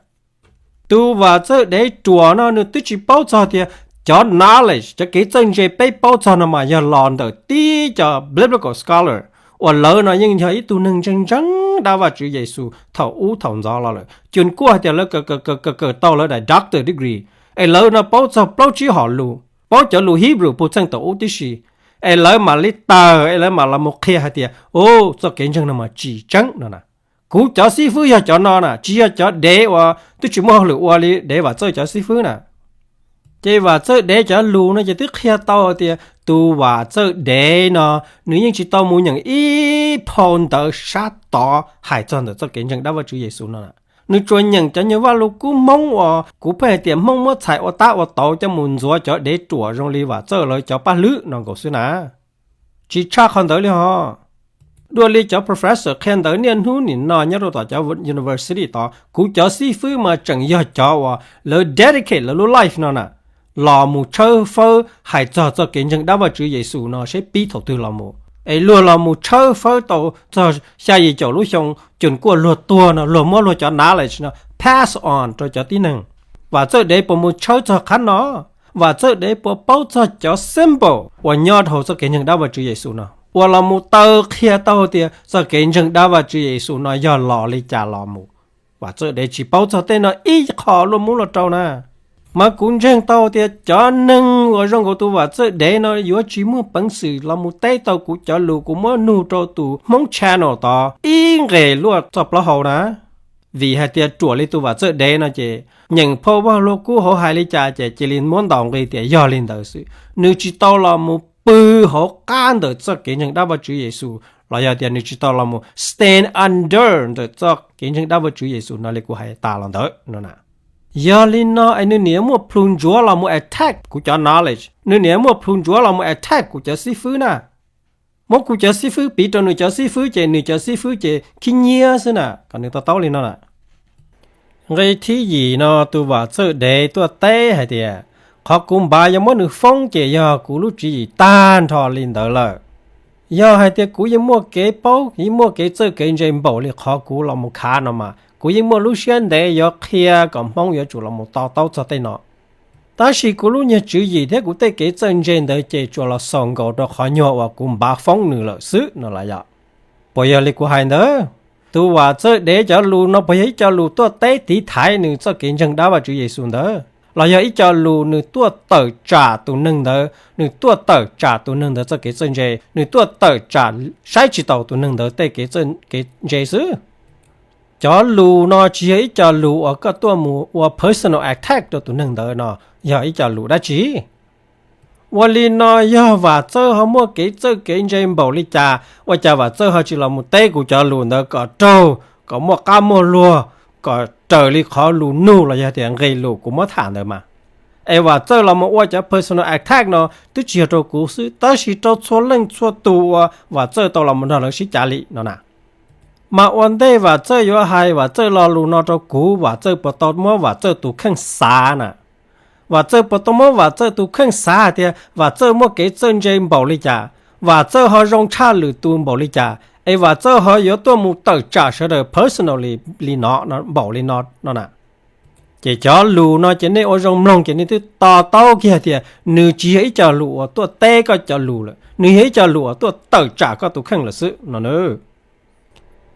Tus Vam Txawj dev ruam no nws twb tsis paub txog tias cov knowledge, cov kev txawj ntse peb paub txog no mas yog los ntawm tib co biblical scholar uas lawv no yeej yog ib tug neeg ntseeg ntseeg dab Vajtswv Yexus thaum ub thaum ntxov los lawm. Cun kuaj hais tias lawv kawm kawm kawm kawm tau lawv daim doctor degree, es lawv no paub txog plaub tsib hom lus, paub cov lus Hebrew puv txheej thaum ub tib si, es lawv mam li tawg es lawv mam los mus qhia hais tias, u, txoj kev ntseeg no mas tsis tseeb no na. Kuv cov xib fwb yog cov no na, tsis yog cov dev uas twb tsis muaj hauj lwm ua li dev Vam Txawj cov xib fwb na. Ces Vam Txawj dev cov lus no ces twb qhia tau tias tus Vam Txawj dev no nws yeej tsis tau mus nyeem ib phau ntawv sab tod hais txog ntawm txoj kev ntseeg dab Vajtswv Yexus no. Nws tsuas nyeem cov nyuag Vajluskub Hmoob uas kuv pheej hais tias Hmoob muab txhais ua tab ua tauv coj mus ntxuav cov dev ruam zoo li Vam Txawj lawv cov paj hlwb no nkaus xwb na. Tsis tshaj qhov ntawd li ho. Dua li cov professor qhia ntawv niaj hnub nim no nyob rau tom cov university tod, kuv cov xib fwb mas tseem yog cov uas lawv dedicate lawv lub life no na, los mus tshawb fawb hais txog txoj kev ntseeg dab Vajtswv Yexus no seb pib thaum twg los mus. Es luag los mus tshawb fawb tau txog xya yim caum lub xyoo, cus kuaj luag tuag no luag muab luag cov knowledge no pass on rau cov tib neeg. Vam Txawj dev puas mus tshawb txog qhov no? Vam Txawj dev puas paub txog cov symbol uas nyob dhau txoj kev ntseeg dab Vajtswv Yexus no uas los mus taw qhia tau tias txoj kev ntseeg dab Vajtswv Yexus no yog los li cas los mus? Vam Txawj dev tsis paub txog tej no ib qho luaj mub luaj rau na. Mas kuv ntseeg tau tias cov neeg uas zoo nkaus tus Vam Txawj dev no yuav tsis muaj peev xwm los mus teb tau kuv cov lus kuv muab nug rau tus Hmoob channel tod ib nqes luaj txoj plaub hau na. Vim hais tias ruam li tus Vam Txawj dev no ces nyeem phau Vaj Lug Kub hauv hais li cas ces cia li muab ntaus nqi tias yog li ntawd xwb. Nws tsis tau los mus pw hauv qab ntawm txoj kev ntseeg dab Vajtswv Yexus los yog tias nws tsis tau los mus stand under ntawm txoj kev ntseeg dab Vajtswv Yexus no li kuv hais tas los ntawd no na. Yog li no es nws niaj muaj plhu ntsuav los mus attack kuv cov knowledge, nws niaj muaj plhu ntsuav los mus attack kuv cov xib fwb na. Muab kuv cov xib fwb piv rau nws cov xib fwb ces nws cov xib fwb ces khib nyiab xwb na, kom nws to taub li no na. Nqe thib yim no tus Vam Txawj dev tuaj teb hais tias qhov kuv npav yuav muab nws foob ces yog kuv lub tswv yim tag nrho li ntawd lawm. Yog hais tias kuv yeej muaj kev paub, yeej muaj kev txawj kev ntse npaum li qhov kuv los mus khav no mas kuv yeej muaj lub siab ntev yuav qhia kom Hmoob yuav tsum los mus to taub txog tej no. Tab sis kuv lub nyuag tswv yim thiab kuv tej kev txawj ntse ntawd ces tsuas los xaus nkaus rau qhov nyuag uas kuv npav foob nws lawm xwb no los yog? Puas yog li kuv hais ntawd? Tus Vam Txawj dev cov lus no puas yog ib co lus tuaj teb tiv thaiv nws txoj kev ntseeg dab Vajtswv Yexus ntawd, los yog ib co lus nws tuaj tawm tsam tus neeg ntawd, nws tuaj tawm tsam tus neeg ntawd txoj kev txawj ntse, nws tuaj tawm tsam saib tsis taus tus neeg ntawd tej kev txawj kev ntse xwb? Cov lus no tsis yog ib co lus uas koj tuaj mus ua personal attack rau tus neeg ntawd no, yog ib co lus dab tsi? Ua li no yog Vam Txawj ho muaj kev txawj kev ntse npaum li cas, ua cas Vam Txawj ho tsis los mus teb kuv cov lus ntawd kom raug, kom muaj qab muaj luag, kom raws li qhov lus nug los yog tias nqe lus kuv muab tham ntawd mas? Es Vam Txawj los mus ua cov personal attack no twb tsis yog rau kuv xwb, tab sis rau txhua leej txhua tus uas Vam Txawj tau los mus nrog lawv sib cav li no na. Mas ua ntej Vam Txawj yuav hais Vam Txawj lo lus no rau kuv, Vam Txawj puas tau muab Vam Txawj tus kheej xav na? Vam Txawj puas tau muab Vam Txawj tus kheej xav hais tias Vam Txawj muaj kev txawj ntse npaum li cas, Vam Txawj ho zoo tshaj lwm tus npaum li cas, es Vam Txawj ho yuav tuaj mus tawm tsam sawv daws personally li no, npaum li no no na? Ces cov lus no ces nej ua zoo mloog ces nej twb to taub kiag tias nws tsis yog ib co lus uas tuaj teb koj cov lus lawm, nws yog ib co lus uas tuaj tawm tsam koj tus kheej lawm xwb no na.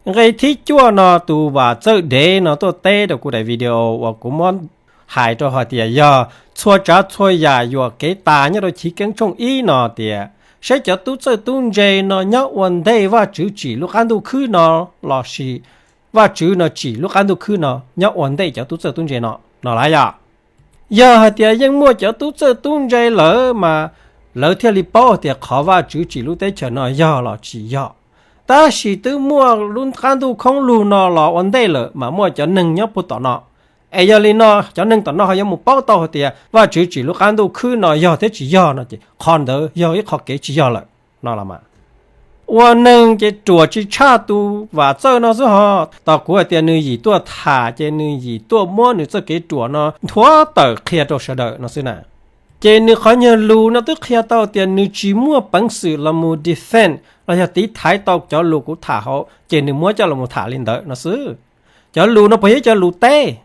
Nqe thib cuaj no tus Vam Txawj dev no tuaj teb rau kuv daim video uas kuv muab hais rau hais tias yog txhua tsav txhua yam yuam kev tas nyob rau Chiv Keeb tshooj ib no tias saib cov tub txawj tub ntse no nyob ua ntej Vajtswv tsim lub qab ntuj khwb no lossis Vajtswv no tsim lub qab ntuj khwb no nyob ua ntej cov tub txawj tub ntse no no lawm yom. Yog hais tias yeej muaj cov tub txawj tub ntse lawm mas lawv thiaj li paub tias qhov Vajtswv tsim lub teb chaws no yog los tsis yog. Tab sis twb muaj lub qab ntuj khoob lug no los ua ntej lawm mas muaj cov neeg nyob puag tom no. Es yog li no cov neeg tom no ho yuav mus paub tau hais tias Vajtswv tsim lub qab ntuj khwb no yog thiab tsis yog no ces qhov ntawd yog ib qho kev tsis yog lawm no los mas. Ua neeg ces ruam tsis tshaj tus Vam Txawj no xwb ho. Tos kuv hais tias nws yim tuaj tham ces nws yim tuaj muab nws txoj kev ruam no nthuav tawm qhia rau sawv daws no xwb na. Ces nws qhov nyuag lus no twb qhia tau tias nws tsis muaj peev xwm los mus defend los yog tiv thaiv tau cov lus kuv tham hauv ces nws muab coj los tham li ntawd no xwb. Cov lus no puas yog cov lus teb?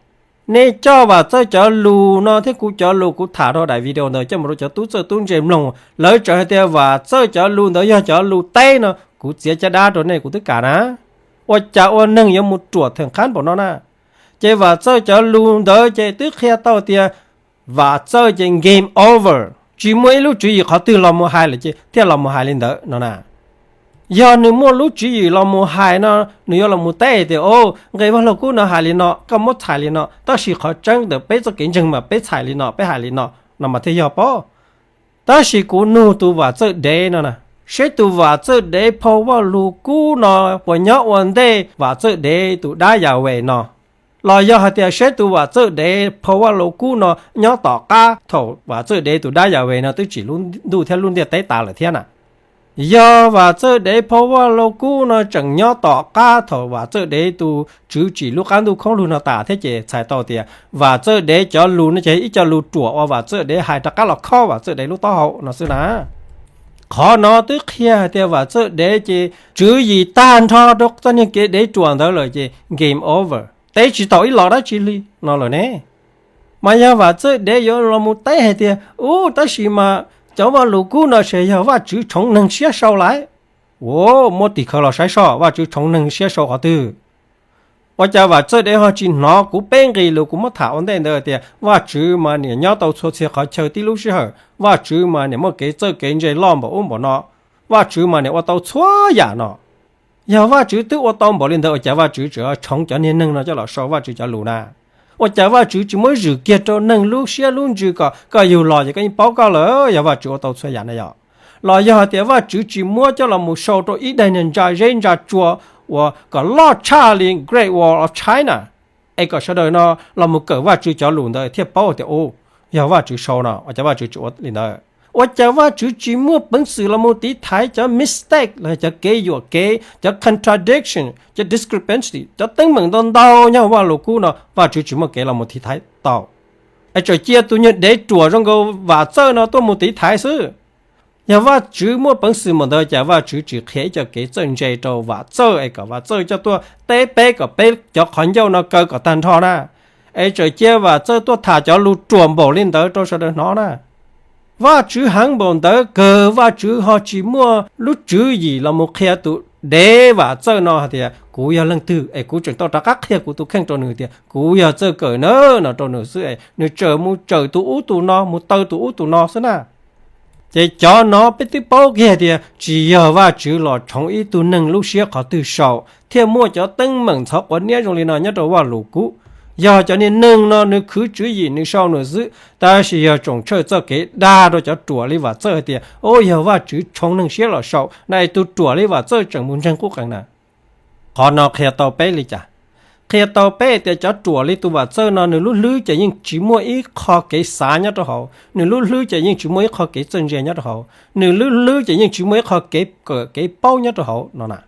Nej coj Vam Txawj cov lus no thiab kuv cov lus kuv tham rau daim video ntawd coj mus rau cov tub txawj tub ntse mloog, lawv txawm hais tias Vam Txawj cov lus ntawd yog cov lus teb no, kuv txiav caj dab rau nej kuv twb kam na. Ua cas ua neeg yuav mus ruam theem qhab npaum no na? Ces Vam Txawj cov lus ntawd ces twb qhia tau tias Vam Txawj ces game over, tsis muaj ib lub tswv yim qhov twg los mus hais lawm ces thiaj los mus hais li ntawd no na. Yog nws muaj lub tswv yim los mus hais no, nws yuav los mus teb tias, o, nqe Vaj Lug Kub no hais li no, koj muab txhais li no, tab sis qhov tseeb ntawm peb txoj kev ntseeg mas peb txhais li no, peb hais li no, no mas thiaj yog pob. Tab sis kuv nug tus Vam Txawj Dev no na, seb tus Vam Txawj Dev phau Vaj Lug Kub no puas nyob ua ntej Vam Txawj Dev tus dab Yas Ves no, los yog hais tias seb tus Vam Txawj Dev phau Vaj Lug Kub no nyob tom qab thaum Vam Txawj Dev tus dab Yas Ves no twb tsim lub ntuj thiab lub ntiaj teb tas lawm thiab na. Yog Vam Txawj Dev phau Vaj Lug Kub no tseem nyob tom qab thaum Vam Txawj Dev tus tswv tsim lub qab ntuj khoob lug no tas thiab ces txhais tau tias Vam Txawj Dev cov lus no ces ib co lus ruam uas Vam Txawj Dev hais rov qab los khob Vam Txawj Dev lub taub hau no xwb na. Qhov no twb qhia hais tias Vam Txawj Dev ces tswv yim tag nrho rau txoj niag kev dev ruam ntawd lawm ces game over, teb tsis tau ib los dab tsi li no lawm ne. Mas yog Vam Txawj Dev yuav los mus teb hais tias, ub, tab sis mas cov Vaj Lug Kub no ces yog Vajtswv tshoov neeg siab sau lawm. Ua, muab tim khawv los saib soj, Vajtswv tshoov neeg siab sau qhov twg? Ua cas Vam Txawj Dev ho tsis hnov kuv peb nqe lus kuv muab tham ua ntej ntawd tias Vajtswv mas niam nyob tau txhua txhia qhov chaw tib lub sij hawm, Vajtswv mas niam muaj kev txawj kev ntse loj npaum ub npaum no, Vajtswv mas niam ua tau txhua yam no? Yog Vajtswv twb ua tau npaum li ntawd ua cas Vajtswv tseem tshoov cov niag neeg no coj los sau Vajtswv cov lus na? Ua cas Vajtswv tsis muab zwm kiag rau neeg lub siab lub ntsws kom koj yug los ces koj yeej paub koj lawm yog Vajtswv ua tau txhua yam na yog? Los yog hais tias Vajtswv tsis muab coj los mus sau rau ib daig niag ntsa zeb ntsa tsua uas kom loj tshaj li Great Wall of China, es kom sawv daws no los mus kawm Vajtswv cov lus ntawd thiaj paub tias, u, yog Vajtswv sau no, ua cas Vajtswv tsis ua li ntawd? Ua cas Vajtswv tsis muaj peev xwm los mus tiv thaiv cov mistake los cov kev yuam kev, cov contradiction, cov discrepancy, cov teeb meem ntau ntau nyob Vaj Lug Kub no Vajtswv tsis muaj kev los mus tiv thaiv tau? Es tseem cia tus nyuag dev ruam zoo nkaus Vam Txawj no tuaj mus tiv thaiv xwb. Yog Vajtswv muaj peev xwm npaum ntawd cas Vajtswv tsis qhia ib co kev txawj ntse rau Vam Txawj es kom Vam Txawj coj tuaj teb peb kom peb cov qhov ncauj no kaw kom tag nrho na? Es tseem cia Vam Txawj tuaj tham cov lus ruam npaum li ntawd rau sawv daws hnov na? Vajtswv heev npaum ntawd kawg Vajtswv ho tsis muaj lub tswv yim los mus qhia tus dev Vam Txawj no hais tias kuv yog leej twg es kuv tseem tau rov qab qhia kuv tus kheej rau nws tias kuv yog txawj kawm na no rau nws xwb es nws tseem mus tsawm tus ub tus no mus taw tus ub tus no xwb na. Ces cov no peb twb paub kiag tias tsis yog Vajtswv los tshoov ib tug neeg lub siab qhov twg sau thiaj muaj cov teeb meem ntxhov quav niab zoo li no nyob rau Vaj Lug Kub. Yog cov niag neeg no nws khwv tswv yim nws sau nws xwb, tab sis yog tsoom tshawj txoj kev dag rau cov ruam li Vam Txawj hais tias, o, yog Vajtswv tshoov neeg siab los sau na es tus ruam li Vam Txawj tseem mus ntseeg qub qees na. Qhov no qhia tau peb li cas? Qhia tau peb tias cov ruam li tus Vam Txawj no nws lub hlwb ces yeej tsis muaj ib qho kev xav nyob rau hauv, nws lub hlwb ces yeej tsis muaj ib qho kev txawj ntse nyob rau hauv, nws lub hlwb ces yeej tsis muaj ib qho kev kawm kev paub nyob rau hauv no na.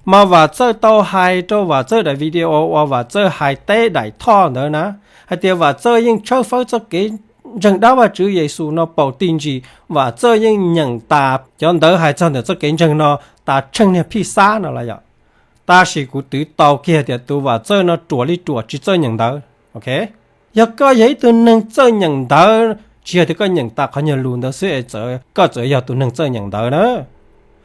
Mas Vam Txawj tau hais rau Vam Txawj daim video uas Vam Txawj hais teb daim thoj ntawd na, hais tias Vam Txawj yeej tshawb fawb txoj kev ntseeg dab Vajtswv Yexus no paum ti ntsis, Vam Txawj yeej nyeem tas cov ntawv hais txog ntawm txoj kev ntseeg no tas tsheej niag phij xab no los yom. Tab sis kuv twv tau kiag tias tus Vam Txawj no ruam li ruam tsis txawj nyeem ntawv. Ok, yog koj yog ib tug neeg txawj nyeem ntawv, tsis yog tias koj nyeem tas qhov nyuag lus ntawd xwb es txawm koj txawm yog tus neeg txawj nyeem ntawv na.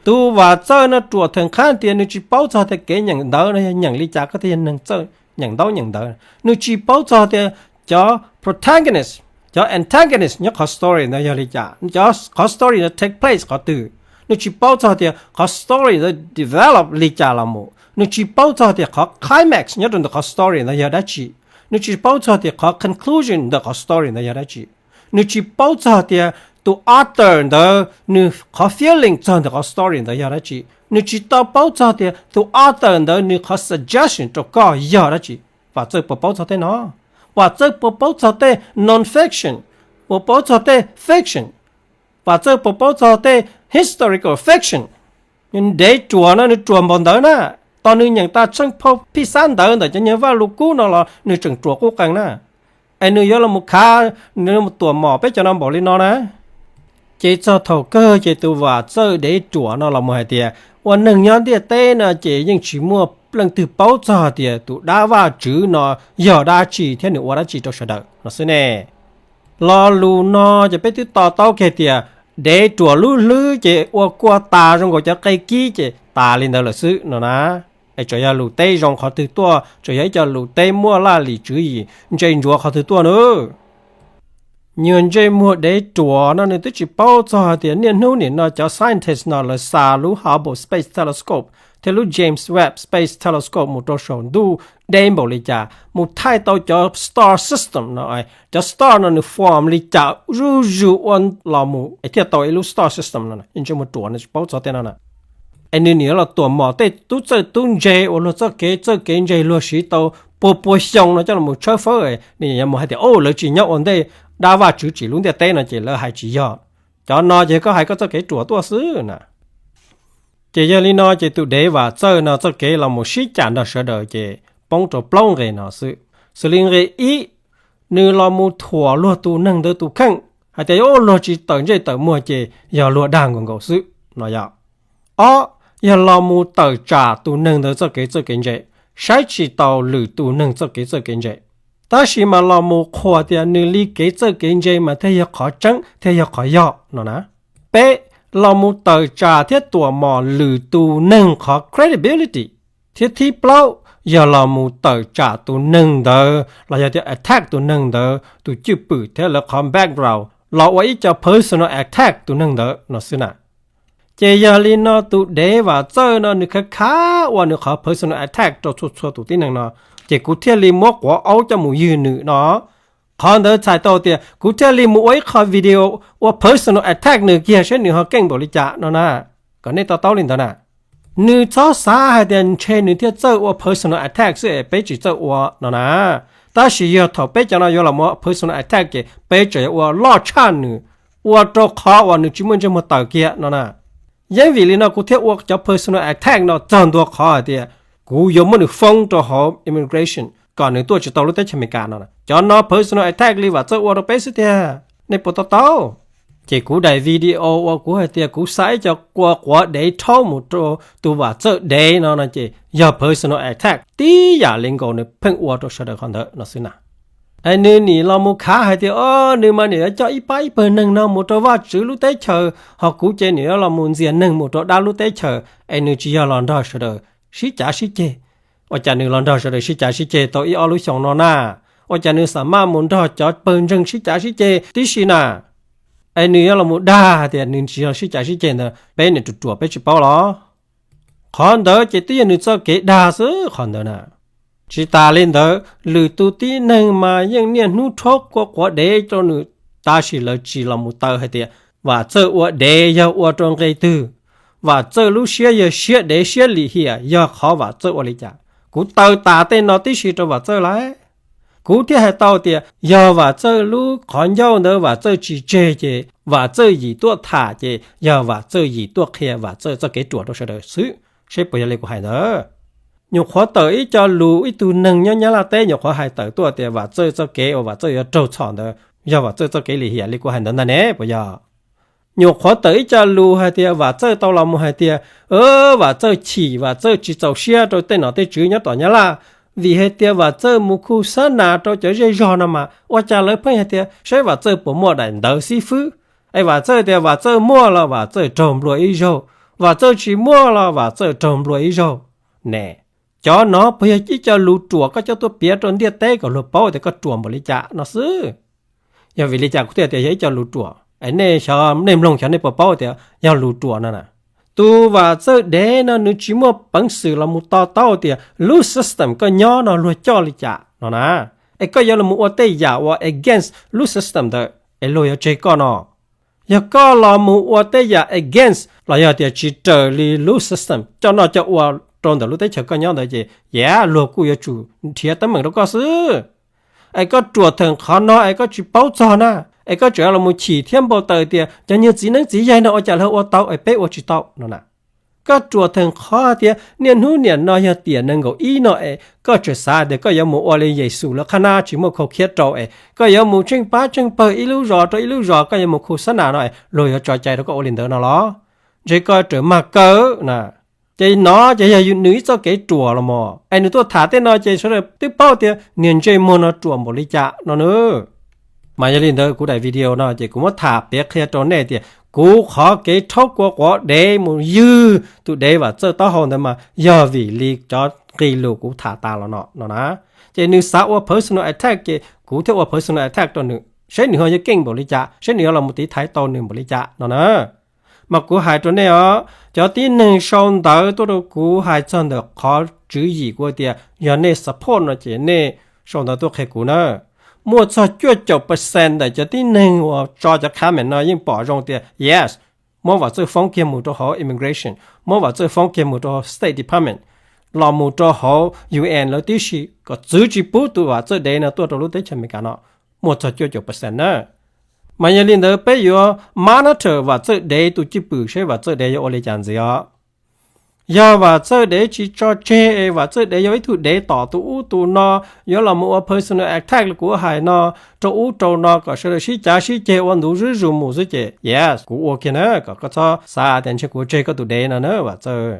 Tus Vam Txawj no ruam theem qhab tias nws tsis paub txog tias kev nyeem ntawv no yog nyeem li cas koj thiaj yog neeg txawj nyeem ntaub nyeem ntawv. Nws tsis paub txog tias cov protagonist, cov antagonist nyob qhov story ntawd yog li cas, cov qhov story ntawd take place qhov twg. Nws tsis paub txog tias qhov story ntawd develop li cas los mus. Nws tsis paub txog tias qhov climax nyob rau ntawm qhov story ntawd yog dab tsi. Nws tsis paub txog tias qhov conclusion ntawm qhov story ntawd yog dab tsi. Nws tsis paub txog tias tus author ntawd nws qhov feeling txog ntawm qhov story ntawd yog dab tsi. Nws tsis tau paub txog tias tus author ntawd nws qhov suggestion rau koj yog dab tsi. Vam Txawj puas paub txog tej no? Vam Txawj puas paub txog tej non-fiction? Puas paub txog tej fiction? Vam Txawj puas paub txog tej historical fiction? Nws dev ruam no nws ruam npaum ntawd na, tos nws nyeem tas tsheej phau phij xab ntawd ntawm cov nyuag Vaj Lug Kub no los nws tseem ruam qub qees na. Es nws yuav los khav, nws tuam mom peb cov no npaum li no na. Ces txog thaum kawg ces tus Vam Txawj dev ruam no los mus hais tias ua neeg nyob ntiaj teb no ces yeej tsis muaj leej twg paub txog tias tus dab Vajtswv no yog dab tsi thiab nws ua dab tsi rau sawv daws no xwb ne. Lo lus no ces peb twb to taub kiag tias dev ruam lub hlwb ces ua kuaj tas zoo nkaus cov qe kib ces tas li ntawd lawm xwb no na. Es tseem yog lus teb zoo qhov twg tuaj, tseem yog ib co lus teb muaj laj lim tswv yim ntse ntsuav qhov twg tuaj nawb? Nyuag ntsej muag dev ruam no nws twb tsis paub txog hais tias niaj hnub nim no cov scientist no lawv xa lub Hubble Space Telescope thiab lub James Webb Space Telescope mus rau saum ntuj deb npaum li cas, mus thaij tau cov star system no, cov star no nws form li cas zuj zus ua los mus es thiaj tau ib lub star system no. Ntsej muag ruam no tsis paub txog tej no na. Es nws nim los tuam mom tej tub txawj tub ntse uas luag txoj kev txawj kev ntse luag siv tau pua pua xyoo no coj los tshawb fawb, nws yuav mus hais tias, o, lawv tsis nyob ua ntej dab vaj tswv tsim lub ntiaj teb no ces lawv hais tsis yog. Cov no ces koj hais koj txoj kev ruam tuaj xwb na. Ces yog li no ces tus dev Vam Txawj no txoj kev los mus sib cam nrog sawv daws ces poob rau plaub nqe no xwb. Xws li nqe ib, nws los mus thuam luag tus neeg ntawd tus kheej hais tias, o, luag tsis tawm ntsej tawm muag ces yog luag dag nkaus nkaus xwb no yog. Ob, yog los mus tawm tsam tus neeg ntawd txoj kev txawj kev ntse, saib tsis taus lwm tus neeg txoj kev txawj kev ntse, tab sis mas los mus qhuas tias nws li kev txawj kev ntse mas thiaj yog qhov tseeb thiaj yog qhov yog no na. Peb, los mus tawm tsam thiab tuam mom lwm tus neeg qhov credibility. Thiab thib plaub, yog los mus tawm tsam tus neeg ntawd los yog tias attack tus neeg ntawd tus cwj pwm thiab lawv qhov background los ua ib co personal attack tus neeg ntawd no xwb na. Ces yog li no tus dev Vam Txawj no nws khav khav ua nws qhov personal attack rau txhua txhua tus tib neeg no, ces kuv thiaj li muab quav aub coj mus ywg nws no. Qhov ntawd txhais tau tias kuv thiaj li mus ua ib qho video ua personal attack nws kiag seb nws ho keej npaum li cas no na. Kom nej to taub li ntawd na. Nws txhob xav hais tias ntshe nws thiaj txawj ua personal attack xwb es peb tsis txawj ua no na. Tab sis yog thaum peb cov no yuav los ua personal attack ces peb tseem yuav ua loj tshaj nws, ua rau qhov uas nws tsis muaj ntsej muag tawm kiag no na. Yeej vim li no kuv thiaj ua cov personal attack no txog ntua qhov hais tias kuv yuav muab nws foob rau hauv immigration kom nws tuaj tsis tau lub teb chaws Amelikas no. Cov no personal attack li Vam Txawj ua rau peb xwb tiag, nej puas to taub? Ces kuv daim video uas kuv hais tias kuv xa ib co kua quav dev rhaub mus rau tus Vam Txawj dev no no ces yog personal attack tib yam li nkaus nws pheej ua rau sawv daws qhov ntawd no xwb na. Es nws nim los mus khav hais tias, o, nws mas nim yuav coj ib pab ib pawg neeg no mus rau Vaj Tswv lub teb chaws, ho kuv ces nim yuav los mus ntxias neeg mus rau dab lub teb chaws, es nws tsis yog los nrog sawv daws sib cav sib ceg. Ua cas nws los nrog sawv daws sib cav sib ceg tau ib ob lub xyoo no na? Ua cas nws xam maj mus nrog cov pawg ntseeg sib cav sib ceg tib si na? Es nws yuav los mus dag hais tias nws tsis yog sib cav sib ceg ntawd, peb niam ruam ruam peb tsis paub los? Qhov ntawd ces twb yog nws txoj kev dag xwb qhov ntawd na. Tsis tas li ntawd, lwm tus tib neeg mas yeej niaj hnub rhaub kua quav dev rau nws, tab sis lawv tsis los mus taw hais tias Vam Txawj ua dev yog ua rau nqe twg, Vam Txawj lub siab yog siab dev siab lim hiam yog qhov Vam Txawj ua li cas. Kuv taw tas tej no tib si rau Vam Txawj lawm. Kuv thiaj hais tau tias yog Vam Txawj lub qhov ncauj ntawd Vam Txawj tsis tseg ces Vam Txawj yim tuaj tham ces yog Vam Txawj yim tuaj qhia Vam Txawj txoj kev ruam rau sawv daws xwb, seb puas yog li kuv hais ntawd. Nyuam qhuav tawm ib co lus ib tug neeg nyob Nyab Laj teb nyuam qhuav hais tawm tuaj tias Vam Txawj txoj kev uas Vam Txawj yuav raug txhom ntawd yog Vam Txawj txoj kev lim hiam li kuv hais ntawd ntag ne puas yog? Nyuam qhuav tawm ib co lus hais tias Vam Txawj tau los mus hais tias, Vam Txawj chim, Vam Txawj tsis txaus siab rau tej nom tej tswv nyob tom Nyab Laj, vim hais tias Vam Txawj mus khu xab nas rau cov zej zog no mas ua cas lawv pheej hais tias saib Vam Txawj puas muaj daim ntawv xib fwb. Es Vam Txawj tias Vam Txawj muaj los Vam Txawj raug nplua ib zaug, Vam Txawj tsis muaj los Vam Txawj raug nplua ib zaug. Ne, cov no puas yog ib co lus ruam koj coj tuaj piav rau ntiaj teb kom luag paub tias koj ruam npaum li cas no xwb. Yog vim li cas kuv thiaj tias yog ib co lus ruam? Es nej xyov nej mloog xyov nej puas paub tias yog lus ruam no na. Tus Vam Txawj dev no nws tsis muaj peev xwm los mus to taub tias lub system koj nyob no luag coj li cas no na. Es koj yuav los ua tej yam uas against lub system ntawd es luag yuav tseg koj no. Yog koj los mus ua tej yam against los yog tias tsis raws li lub system coj noj coj ua rau ntawm lub teb chaws koj nyob ntawd ces yam luag kuj yuav tsum nrhiav teeb meem rau koj xwb. Es koj ruam theem qhov no es koj tsis paub txog na, es koj tseem los mus chim thiab npau taws tias cov nyuag txiv neeb txiv yaig no ua cas lawv ua tau es peb ua tsis tau no na. Koj ruam theem qhov tias niaj hnub niam no yog tiam nees nkaum ib no es koj tseem xav tias koj yuav mus ua li Yexus lawv qhab nab tsis muaj khau khiab rau es koj yuav mus tsheej pab tsheej pawg ib lub zos rau ib lub zos, koj yuav mus khu xab nas no es luag yuav tso cai rau koj ua li ntawd no los? Ntshe koj raws mag kaw na. Ces no ces yog nws ib txoj kev ruam los mas es nws tuaj tham tej no ces sawv daws twb paub tias niag ntsej muag no ruam npaum li cas no na. Mas yog li ntawd kuv daim video no ces kuv muab tham piav qhia rau nej tias kuv qhov kev rhaub kua quav dev mus ywg tus dev Vam Txawj taub hau ntawd mas yog vim li cov nqi lus kuv tham tas los no no na. Ces nws xav ua personal attack ces kuv thiaj ua personal attack rau nws. seb nws ho yuav keej npaum li cas, seb nws yuav los mus tiv thaiv tau nws npaum li cas no na. Mas kuv hais rau nej os, cov tib neeg sau ntawv tuaj rau kuv hais txog ntawm qhov tswv yim kuv tias yog nej support no ces nej sau ntawv tuaj qhia kuv na. Muaj txog cuaj caum percent ntawm cov tib neeg uas tso cov comment no yeej pom zoo tias yes, muab Vam Txawj foob kiag mus rau hauv immigration, muab Vam Txawj foob kiag mus rau State Department, los mus rau hauv U N lawv tib si kom txwv tsis pub tus Vam Txawj dev no tuaj rau lub teb chaws Amelikas no. Muaj txog cuaj caum percent na. Mas yog li ntawd peb yuav monitor Vam Txawj dev tus cwj pwm seb Vam Txawj dev yuav ua li cas ntxiv os. Yog Vam Txawj dev tsis tso tseg es Vam Txawj dev yog ib tug dev tom tus ub tus no, yuav los mus ua personal attack li kuv hais no, rau ub rau no kom sawv daws sib cav sib ceg ua ntu zuj zus mus xwb ces yes, kuv ua kiag na, kom koj txhob xav tias ntshe kuv tseg koj tus dev no na Vam Txawj.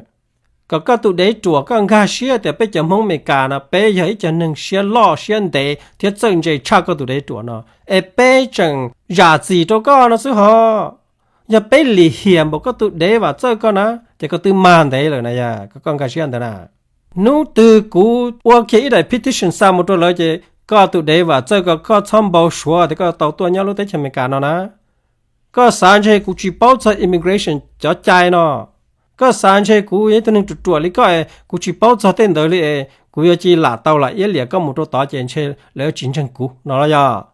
Kom koj tus dev ruam koj nkag siab tias peb cov Hmoob Amelikas no peb yog ib cov neeg siab loj siab ntev thiab txawj ntse tshaj koj tus dev ruam no, es peb tseem zam txim rau koj no xwb ho. Yog peb lim hiam npaum koj tus dev Vam Txawj koj na, ces koj twb mag ntev lawm na yog koj nkag siab ntawd na. Hnub twg kuv ua kiag ib daim petition xa mus rau lawv ces koj tus dev Vam Txawj ko koj txhob npau suav tias koj tau tuaj nyob lub teb chaws Amelikas no na. Koj xav ntshe kuv tsis paub txog immigration cov cai no. Koj xav ntshe kuv yog ib tug neeg ruam ruam li koj es kuv tsis paub txog tej ntawd li es kuv yuav cia li lam tau lam iab liam koj mus rau tod ces ntshe lawv yuav tsis ntseeg kuv no los yog?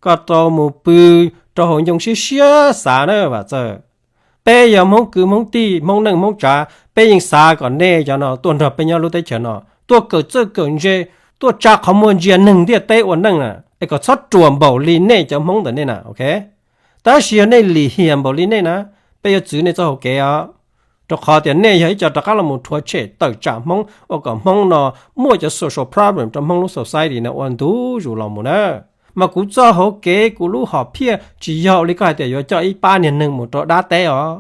Koj tau mus pw rau hauv ncoo siab siab xav na Vam Txawj. Peb yog Hmoob kwv Hmoob tij, Hmoob neej Hmoob tsav, peb yeej xav kom nej cov no tuaj nrog peb nyob lub teb chaws no, tuaj kawm txawj kawm ntse, tuaj tsa qhov muag ntsia neeg ntiaj teb ua neej na, es kom txhob ruam npaum li nej cov Hmoob ntawm nej na, ok? Tab sis yog nej lim hiam npaum li nej na, peb yuav txwv nej txoj hauv kev os. Rau qhov tias nej yog ib co rov qab los mus rhuav tshem tawm tsam Hmoob ua kom Hmoob no muaj cov social problem rau Hmoob lub society no ua ntu zus los mus na. Mas kuv txoj hauv kev kuv lub hom phiaj tsis yog ua li koj hais tias yuav coj ib pab niag neeg mus rau dab teb os.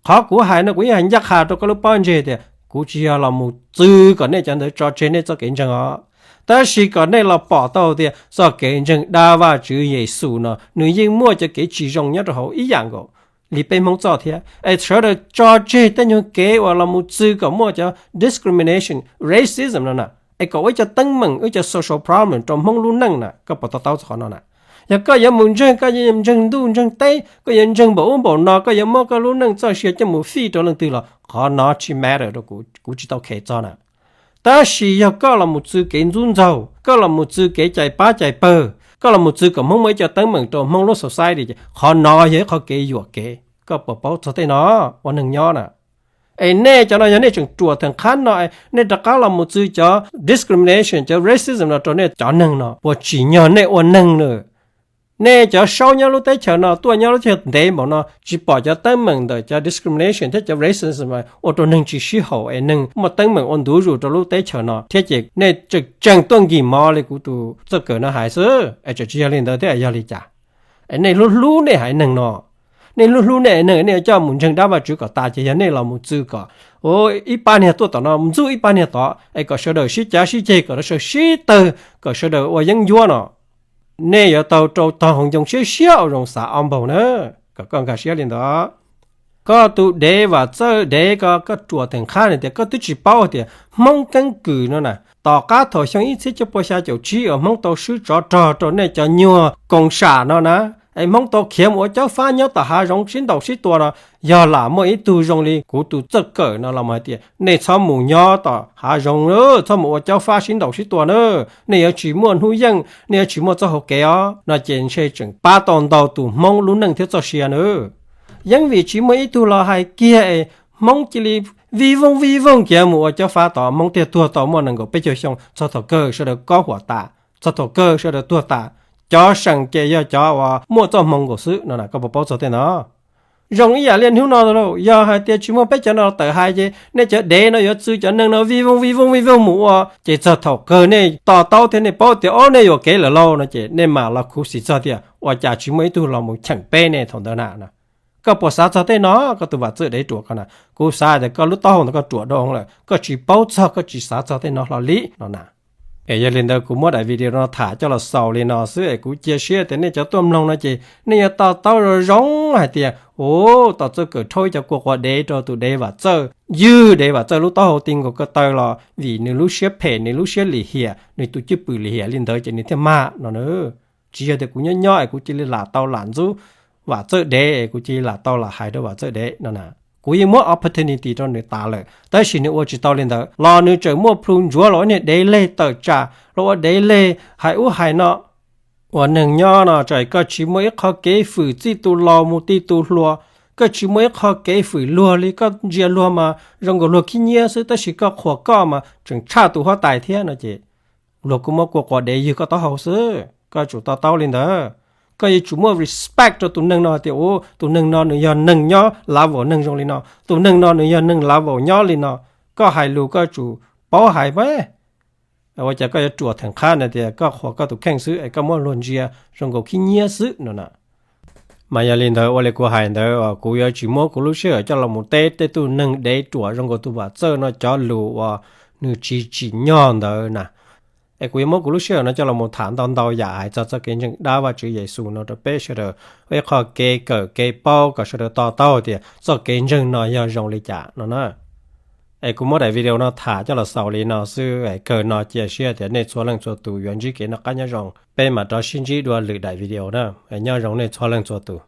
Qhov kuv hais no kuv yeej hais ncaj qha rau koj lub pob ntseg tias kuv tsis yog los mus txwv kom nej cov ntawd tso tseg nej txoj kev ntseeg os. Tab sis kom nej los pom tau tias txoj kev ntseeg dab Vajtswv Yexus no nws yeej muaj cov kev tsis zoo nyob rau hauv ib yam nkaus li peb Hmoob txoj thiab. Es sawv daws tso tseg tej nyuag kev uas los mus txwv kom muaj cov discrimination, racism no na, es kom ua ib co teeb meem, ib co social problem rau Hmoob lub neej na, koj puas to taub txog qhov no na? Yog koj yuav mus ntseeg, koj yuav ntseeg ntuj ntseeg teb, koj yuav ntseeg npaum ub npaum no, koj yuav muab koj lub neej txoj sia coj mus fij rau leej twg los qhov no tsis matter rau kuv, kuv tsis tau khev txog na. Tab sis yog koj los mus txwv kev ntxub ntxaug, koj los mus txwv kev cais pab cais pawg, koj los mus txwv kom Hmoob muaj ib co teeb meem rau Hmoob lub society ces qhov no yog ib qhov kev yuam kev. Koj puas paub txog tej no ua neeg nyob na? Es nej cov no yog nej tseem ruam theem qhab no, nej rov qab los mus txwv cov discrimination, cov racism no rau nej cov neeg no, puas tsim nyog nej ua neeg na? Nej cov saub nyob lub teb chaws no tuaj nyob lub teb chaws ntev npaum no tsis pom cov teeb meem ntawm cov discrimination thiab cov racism ua rau neeg tsis sib haum es neeg muaj teeb meem ua ntu zus rau lub teb chaws no thiab ces nej tseem tseem tuaj nkig mov li kuv tus txawj kawm no hais xwb es tseem tsis yog li ntawd thiab yog li cas? Es nej hlub hlub nej haiv neeg no, nej hlub hlub nej haiv neeg nej yuav coj mus ntseeg dab Vajtswv kom tas ces yog nej los mus txwv kom ib pab niag tuaj tom no ntxub ib pab niag tod es kom sawv daws sib cav sib ceg kom sawv sib tawg kom sawv daws ua yeeb ncuab no. Nej yuav tau rau tog hauv ncoo siab siab ua zoo xav ob npaug na, kom koj nkag siab li ntawd. Koj tus dev Vam Txawj dev ko koj ruam theem qhab tias koj twb tsis paub tias Hmoob keeb kwm no na, tom qab thaum xyoo ib txhiab cuaj pua xya caum tsib uas Hmoob tau swb tsov rog rau nej cov nyuag koom sam no na, es Hmoob tau khiav mus ua caub fab nyob tom hav zoov sib ntaus sib tua no, yog lam muaj ib tug zoo li kuv tus txawj kawm no los hais tias nej txhob mus nyob tom hav zoov na, txhob mus ua caub fab sib ntaus sib tua na, nej yuav tsis muaj hnub yeej, nej yuav tsis muaj txoj hauv kev os no ces ntshe tseem pab tau ntau tus Hmoob lub neej thiab txoj sia na. Yeej vim tsis muaj ib tug los hais kiag es Hmoob cia li vij voog vij voog kiag mus ua caub fab tod, Hmoob thiaj tuag tau muaj nees nkaum peb caug xyoo txog thaum kawg sawv daws kob huam tas, txog thaum kawg sawv daws tuag tas. Cov seem ces yog cov uas muaj txoj hmoo nkaus xwb no na, koj puas paub txog tej no? Zoo ib yam li hnub no lauj, yog hais tias tsis muaj peb cov no tawm hais ces nej cov dev no yuav txwv cov neeg no vij voog vij voog vij voog mus ua, ces txog thaum kawg nej to taub thiab nej paub tias ob nej yuam kev lawm lauj no ces nej mam los khuv xim txog tias ua cas tsis muaj ib tug los mus cheem peb nej thaum ntawd na. Koj puas xav txog tej no, koj tus Vam Txawj dev ruam ko na? Kuv xav tias koj lub taub hau ntawd koj ruam dhau lawm, koj tsis paub txog, koj tsis xav txog tej no hlo li no na. Es yog li ntawd kuv muab daim video no tham coj los xaus li no xwb es kuv cia siab tias nej cov tuaj mloog no ces nej yuav to taub zoo zoo hais tias, u, tom txawj kawm rhaub ib co kua quav dev rau tus dev Vam Txawj, ywg dev Vam Txawj lub taub hau ti nkaus ko taw los vim nws lub siab phem, nws lub siab lim hiam, nws tus cwj pwm lim hiam li ntawd ces nws thiaj mag no na. Tsis yog tias kuv nyob nyob es kuv cia li lam tau lam ntxub Vam Txawj dev es kuv cia li lam tau lam hais rau Vam Txawj dev no na. Kuv yeej muab opportunity rau nws tas lawm, tab sis nws ua tsis tau li ntawd los nws tseem muaj plhu ntsuav los ua niag dev leg tawm tsam los ua dev leg hais ub hais no. Ua neeg nyob no txawm koj tsis muaj ib qho kev fwm txij tus laus mus txij tus hluas, koj tsis muaj ib qho kev fwm luag li, koj ntsia luag mas zoo nkaus luag khib nyiab xwb, tab sis koj qhuas koj mas tseem tshaj tus huab tais thiab no ces luag kuj muab kua quas dev ywg koj taub hau xwb. Koj yuav tsum to taub li ntawd. Koj yuav tsum muaj respect rau tus neeg no tias, u, tus neeg no nws yog neeg nyob level neeg zoo li no, tus neeg no nws yog neeg level nyob li no. Koj hais lus koj yuav tsum paub hais mas. Ua cas koj yuav ruam theem qhab na tias koj qhuas koj tus kheej xwb es koj muab luag ntsia zoo nkaus khib nyiab xwb no na. Mas yog li ntawd ua li kuv hais ntawd, kuv yuav tsis muab kuv lub sij hawm coj los mus teb tej tug neeg dev ruam zoo nkaus tus Vam Txawj no cov lus uas nws tsis tsim nyog ntawd na. Es kuv yuav muab kuv lub sij hawm no coj los mus tham ntau ntau yam hais txog txoj kev ntseeg dab Vajtswv Yexus no rau peb sawv daws ua ib qho kev kawm kev paub kom sawv daws to taub tias txoj kev ntseeg no yog zoo li cas no na. Es kuv muab daim video no tham coj los xaus li no xwb, kawg no cia siab tias nej txhua leej txhua tus yuav ntsib kev noj qab nyob zoo. Peb mam rov sib ntsib dua lwm daim video na. Nyob zoo nej txhua leej txhua tus.